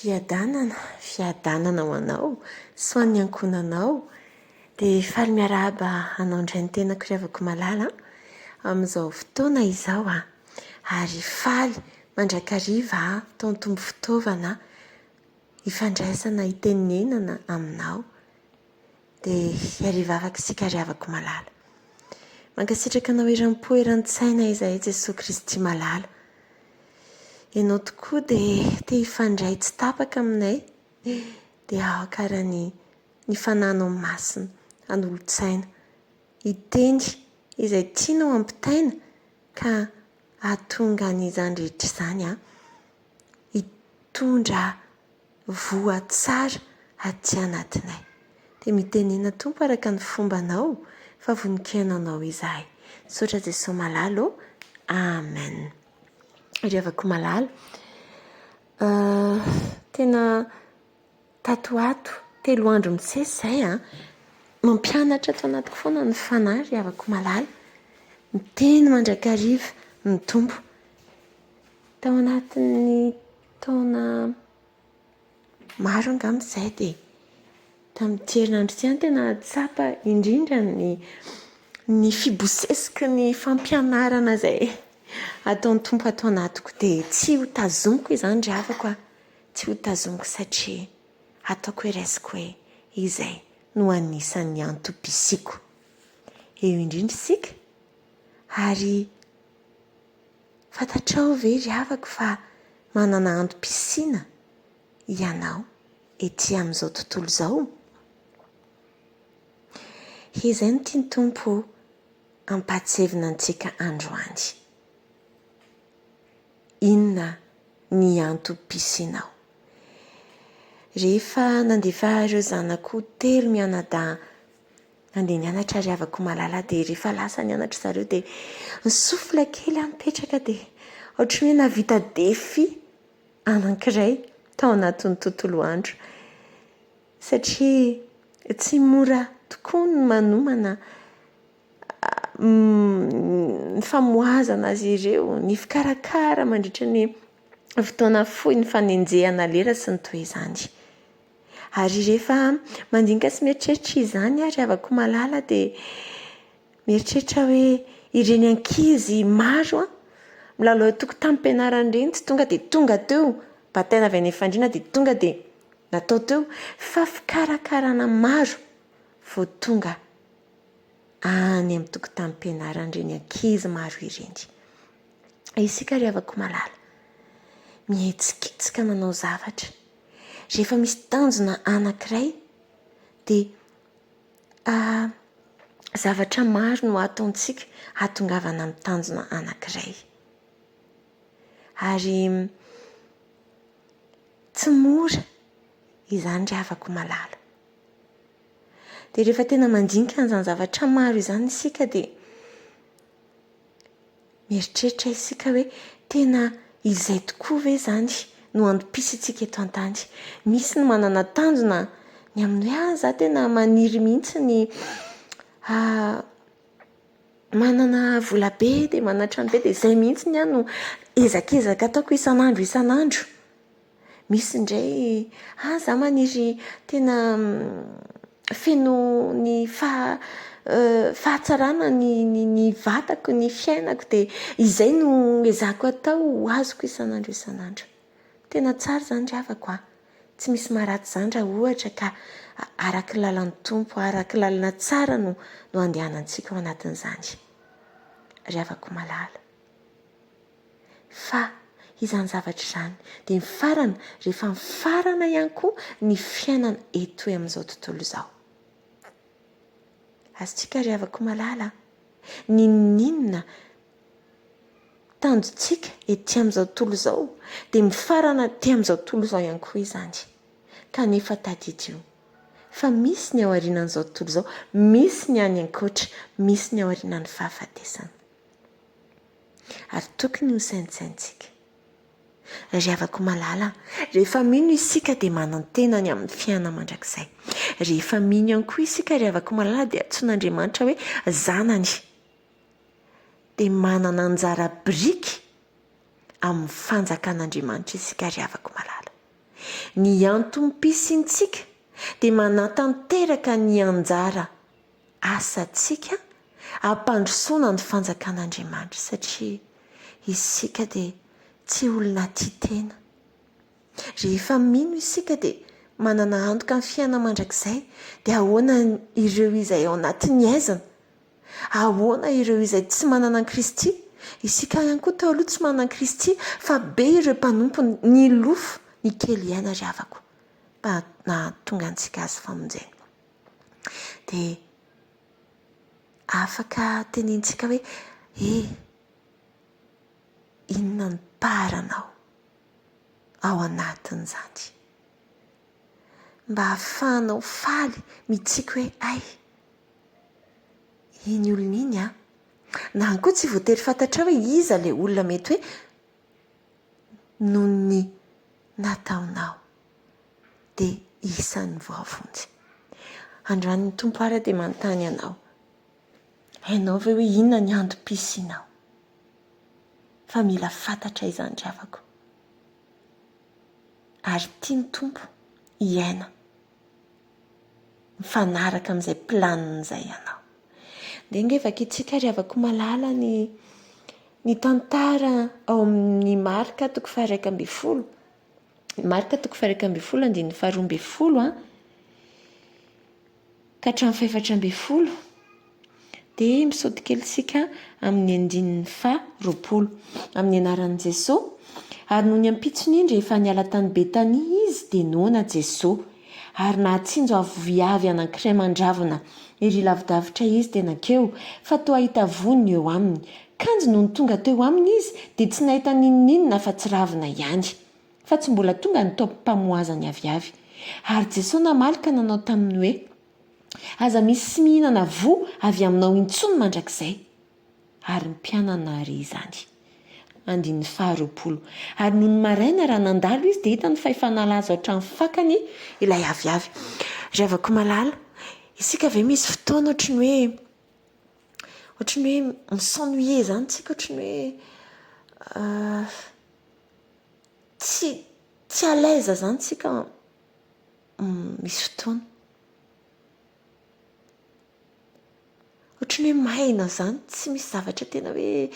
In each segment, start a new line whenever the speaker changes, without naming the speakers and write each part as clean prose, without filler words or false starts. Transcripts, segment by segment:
Fiadanana, fiadanana ho anao sy ho an'ny ankohonanao. Dia faly miarahaba anao indray ny tenako ry havako malala amin'izao fotoana izao aho. Ary faly mandrakariva aho ataon'ny Tompo fitaovana hifandraisana, hitenenana aminao. Dia hiarivavaka isika ry havako malala. Mankasitraka anao eram-po eran-tsaina izahay Jesoa Kristy malala. Ianao tokoa dia te hifandray tsy tapaka aminay, dia aoka ary ny ny Fanahinao Masina hanolo-tsaina, hiteny izay tianao hampitaina ka hahatonga an'izany rehetra izany hitondra voa tsara aty anatinay. Dia mitenena Tompo araka ny fombanao fa vonon-kiaino anao izahay. Misaotra Jesoa malala ô. Amen. Ry havako malala, tena tato ho ato, telo andro misesy izay an, mampianatra ato anatiko foana ny Fanahy ry havako malala. Miteny mandrakariva ny Tompo. Tao anatin'ny taona maro angamba izay dia tamin'ity herinandro ity aho tena nahatsapa indrindra ny ny fibosesiky ny fampianarana izay ataon'ny Tompo ato anatiko. Dia tsy ho tazomiko izany ry havako a! Tsy ho tazomiko satria ataoko hoe raisiko hoe izay no anisan'ny antom-pisiako. Eo indrindra isika ary Fantatrao ve ry havako fa manana antom-pisiana ianao ety amin'izao tontolo izao? Izay no tian'ny Tompo hampahatsiahivina antsika androany. Inona ny antom-pisianao? Rehefa nandefa ireo zanako telo mianadahy Nandeha nianatra ry havako malala dia rehefa lasa nianatra zareo dia nisouffle kely aho nipetraka dia ohatran'ny hoe nahavita défi anankiray tao anatin'ny tontolo andro satria tsy mora tokoa ny manomana ny famohazana azy ireo, ny fikarakara mandritra ny fotoana fohy, ny fanenjehana lera sy ny toy izany. Ary rehefa mandinika sy mieritreritra izany aho ry havako malala dia mieritreritra hoe ireny ankizy maro an, milalao tokotanim-pianarana ireny tsy tonga dia tonga teo, bataina avy any Fandriana dia tonga dia natao teo, fa fikarakarana maro vao tonga any amin'ny tokotanim-pianarana ireny ankizy maro ireny. Isika ry havako malala, mihetsiketsika manao zavatra. Rehefa misy tanjona anankiray dia zavatra maro no ataontsika hahatongavana amin'ny tanjona anankiray. Ary tsy mora izany ry havako malala. Dia rehefa tena mandinika an'izany zavatra maro izany isika dia Mieritreritra isika hoe tena izay tokoa ve izany no antom-pisiantsika eto an-tany? Misy ny manana tanjona ny amin'ny hoe ah za tena maniry mihitsy ny manana vola be dia manana trano be dia izay mihitsy ny ahy no ezakezaka ataoko isan'andro isan'andro. Misy indray, ah za maniry tena feno ny fahatsarana ny ny vatako, ny fiainako dia izay no ezahako atao ho azoko isan'andro isan'andro. Tena tsara izany ry havako a! Tsy misy maharatsy izany raha ohatra ka araka ny lalan'ny Tompo, araka ny lalana tsara no no andehanantsika ao anatin'izany ry havako malala. Fa izany zavatra izany dia mifarana rehefa mifarana ihany koa ny fiainana eto amin'izao tontolo izao. Azontsika ry havako malala a, n'inon'inona tanjontsika ety amin'izao tontolo izao dia mifarana aty amin'izao tontolo izao ihany koa izany. Kanefa tadidio fa misy ny ao aorianan'izao tontolo izao, misy ny any ankoatra, misy ny ao aorianan'ny fahafatesana. Ary tokony ho saintsaintsika. Ry havako malala, rehefa mino isika dia manantena ny amin'ny fiainana mandrakizay. Rehefa mino ihany koa isika ry havako malala dia antsoin'Andriamanitra hoe zanany. Dia manana anjara biriky amin'ny fanjakan'Andriamanitra isika ry havako malala. Ny antom-pisiantsika dia manatanteraka ny anjara asantsika hampandrosoana ny fanjakan'Andriamanitra satria isika dia tsy olona tia tena. Rehefa mino isika dia manana antoka ny fiainana mandrakizay dia ahoana ireo izay ao anatin'ny aizina? Ahoana ireo izay tsy manana an'i Kristy? Isika ihany koa teo aloha tsy manana an'i Kristy fa be ireo mpanompony nilofo nikely aina ry havako mba nahatonga antsika azo famonjena. Dia afaka tenenintsika hoe e, inona ny part-nao ao anatin'izany? Mba ahafahanao faly mitsiky hoe hay, iny olona iny an! Na koa tsy voatery fantatrao hoe iza ilay olona mety hoe noho ny nataonao dia isan'ny voavonjy. Androany ny Tompo ary dia manontany anao, hainao ve hoe inona ny antom-pisianao? Fa mila fantatra izany ry havako. Ary tian'ny Tompo hiaina mifanaraka amin'izay planiny izay ianao. Ndeha ange vakintsika ry havako malala ny ny tantara ao amin'ny Marka toko faha-11. Marka toko faha-11 andininy faha-12 an, ka hatramin'ny faha-14. Dia misaoty kely isika amin'ny andininy faha 20. Amin'ny anaran'i Jesoa. Ary nony ampitsony iny rehefa niala tany Betania izy dia noana Jesoa. Ary nahatsinjo aviavy anankiray mandravona ery lavidavitra izy dia nankeo, fa toa hahita voany eo aminy. Kanjo nony tonga teo aminy izy dia tsy nahita n'inon'inona afa-tsy ravina ihany. Fa tsy mbola tonga ny taom-pamoazany aviavy. Ary Jesoa namaly ka nanao taminy hoe. Aza misy mihinana voa avy aminao intsony mandrakizay. Ary ny mpianany nahare izany. Andininy faharoapolo. Ary nony maraina raha nandalo izy dia hitany fa efa nalazo hatramin'ny fakany ilay aviavy. Ry havako malala, isika ve misy fotoana ohatry ny hoe, ohatry ny hoe mi-s'ennuyer izany tsika, ohatry ny hoe tsy, tsy à l'aise izany tsika misy fotoana. Ohatry ny hoe maina izany, tsy misy zavatra tena hoe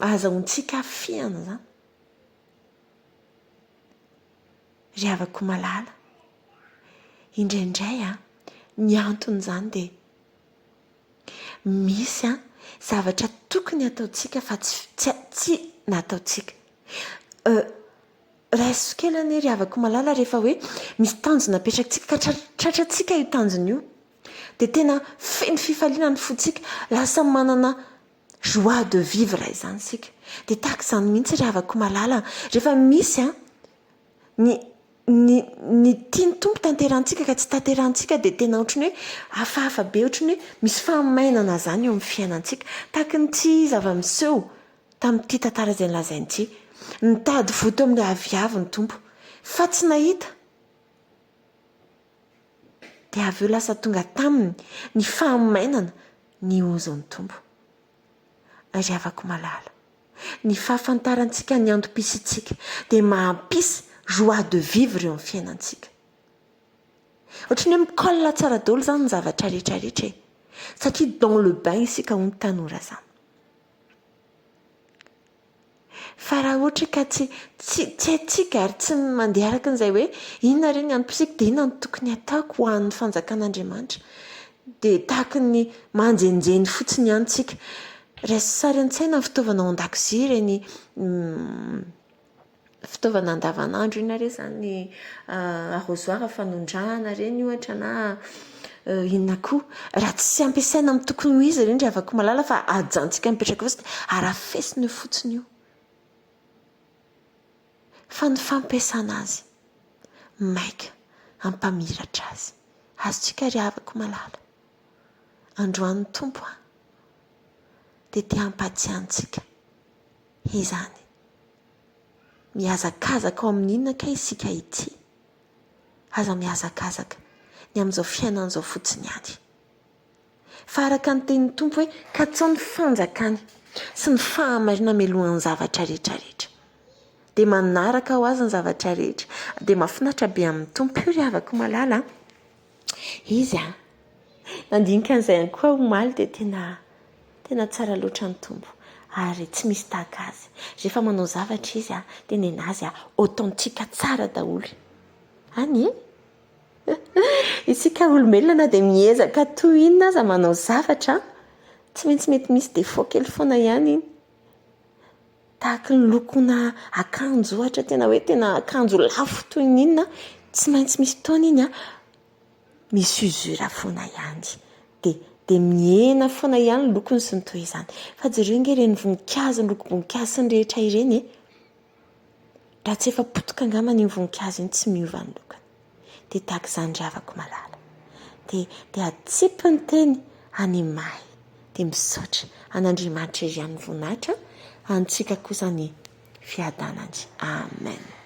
ahazahoantsika hafihana izany. Ry havako malala, indraindray an, ny anton'izany dia misy an, zavatra tokony hataontsika fa tsy tsy tsy nataontsika. Raiso kely anie ry havako malala rehefa hoe misy tanjona apetrakitsika ka tratrantsika io tanjona io dia tena feno fifaliana ny fontsika, lasa manana joie de vivre izany isika. Dia tahaka izany mihitsy ry havako malala, rehefa misy an, ny ny ny tian'ny Tompo tanterahantsika ka tsy tanterahantsika dia tena ohatran'ny hoe hafahafa be, ohatran'ny hoe misy fahamainana izany eo amin'ny fiainantsika. Tahaka ny tsy zava-miseho tamin'ity tantara izay nolazainy ity. Nitady voa teo amin'ilay aviavy ny Tompo, fa tsy nahita. Dia avy eo lasa tonga taminy ny fahamainana ny ozon'ny Tompo. Ry havako malala, ny fahafantarantsika ny antom-pisiantsika dia mahampisy joie de vivre eo amin'ny fiainantsika. Ohatran'ny hoe mi-colle tsara daholo izany ny zavatra rehetra rehetra e. Satria dans le bain isika hoy ny tanora izany. Fa raha ohatra ka tsy tsy tsy haintsika ary tsy mandeha araka an'izay hoe inona re ny antom-pisiako dia inona no tokony hataoko ho an'ny fanjakan'Andriamanitra dia tahaky ny manjenjeny fotsiny ihany tsika. Raiso sary an-tsaina ny fitaovana ao an-dakozia ireny fitaovana andavanandro inona re izany arrosoir fanondrahana ireny ohatra na inona koa. Raha tsy ampiasaina amin'ny tokony ho izy ireny ry havako malala fa ajantsika mipetraka fotsiny dia arafesina eo fotsiny io. Fa ny fampiasana azy maika hampamiratra azy. Azontsika ry havako malala. Androany ny Tompo a dia te hampatsiahy antsika izany. Mihazakazaka ao amin'ny inona kay isika ity? Aza mihazakazaka ny amin'izao fiainana izao fotsiny ihany. Fa araka ny tenin'ny Tompo hoe katsao ny fanjakany sy ny fahamarinana mialohan'ny zavatra rehetra rehetra. Dia manaraka ho azy ny zavatra rehetra. Dia mahafinaritra be amin'ny Tompo io ry havako malala a. Izy a. Nandinika an'izay ihany koa aho omaly dia tena tena tsara loatra ny Tompo ary tsy misy tahaka azy. Rehefa manao zavatra izy a, dia nenazy a authentique tsara daholo. Any e? Isika olombelona na dia miezaka toy inona aza manao zavatra, tsy maintsy mety misy défaut kely foana ihany iny. Tahaka ny lokona akanjo ohatra, tena hoe tena akanjo lafo toy ny inona, tsy maintsy misy fotoana iny an, misy usure foana ihany. Dia dia mihena foana ihany ny lokony sy ny toy izany. Fa jereo ange ireny voninkazo, ny lokom-boninkazo sy ny rehetra ireny e. Raha tsy efa potika angamba iny voninkazo iny tsy miova ny lokony. Dia tahaka izany ry havako malala. Dia dia atsipy ny teny any mahy. Dia misaotra an'Andriamanitra ery amin'ny voninahitra, antsika kosa ny fiadanany. Amen.